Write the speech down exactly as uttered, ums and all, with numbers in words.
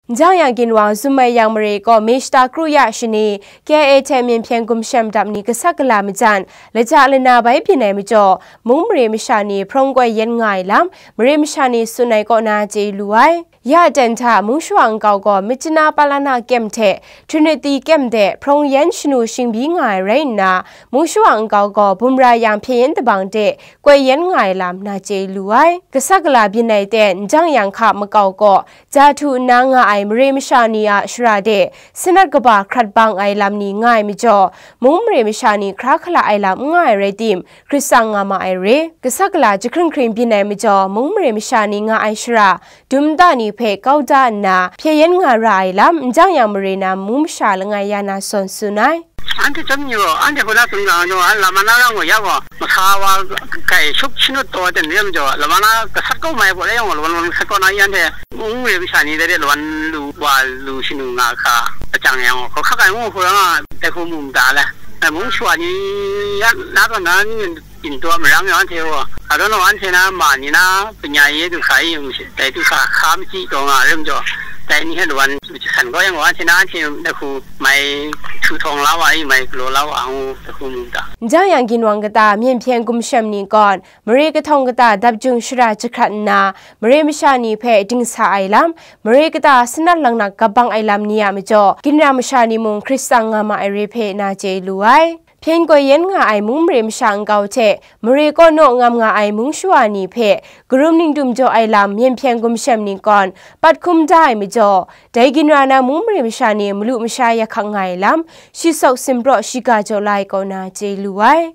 N jang yang ginwang zum ai yang mare kaw Mishta Kru Ya Shani, K I A hte Myen Hpyen Gumshem dap ni gasat gala majan, laja lana bai byin ai majaw, mung mare masha ni hprawng koi yen nga ai lam, mare masha ni tsun ai kaw na chye lu ai. Ya ten hta mung shawa nkau gaw Mityana Palana kyem hte Trinity kyem de hprawng yen shanu shingbyi nga ai rai nna, mung shawa nkau gaw bumra yang hpyen yen dabang de koi yen nga ai lam na chye lu ai. Gasat gala byin ai ten, n jang yang hka makau kaw, ja htu nna nga ai mare masha ni a shara de, sanat kaba hkrat bang ai lam ni nga ai majaw, mung mare masha ni hkra hkala ai lam n nga ai rai tim, hkrit tsang nga ma ai re. Gasat gala jahkring hkring byin ai majaw, mung mare masha ni nga ai shara, dum nta ni hpe kau da nna, hpyen yen nga ra ai lam, n jang yang mare na mung masha langai ya na zawn tsun ai. Anhte chyawm ni gaw, anhte hku na tsun ga nga, an lam na ra ngu ya gaw, masa wa kai shup shanut taw ai ten rem jaw, lam na gasat kau mai gaw, lai yawng gaw, lawan lawan gasat kau na yan hte, mung re masha ni dai de lawan lu wa lu shanu nga hka, achang yang gaw, hkau hkak ai ngu hku ra nga, dai hku mu mada le. Ai mung shawa ni ya na tawn na ni byin taw marang yaw anhte gaw, a dawn law anhte na ma ni na, panya ye du hka i, dai du hka hka machyi taw nga rem jaw, dai ni hte lawan lu jasan kau yang gaw, anhte na anhte dai hku mai htu htawng la wa i, mai galaw la wa ngu, dai hku mu mada. N jang yang ginwang kata Myen Hpyen Gumshem ni gawn, mare kahtawng kata dap jung shara jahkrat nna, mare masha ni hpe dingsa ai lam, mare kata sanat langnak gap bang ai lam ni a majaw, ginra masha ni mung hkrit tsang nga ma ai re hpe na chye lu ai. Hpyen koi yen nga ai mung mare masha nkau hte, mare kaw naw ngam nga ai mung shawa ni hpe, karum ningdum jaw ai lam Myen Hpyen Gumshem ni gawn, pat hkum da ai majaw, dai ginra na mung mare masha ni malu masha ya hkak nga ai lam, shi sawk simpraw shiga jaw la ai kaw na chye lu ai.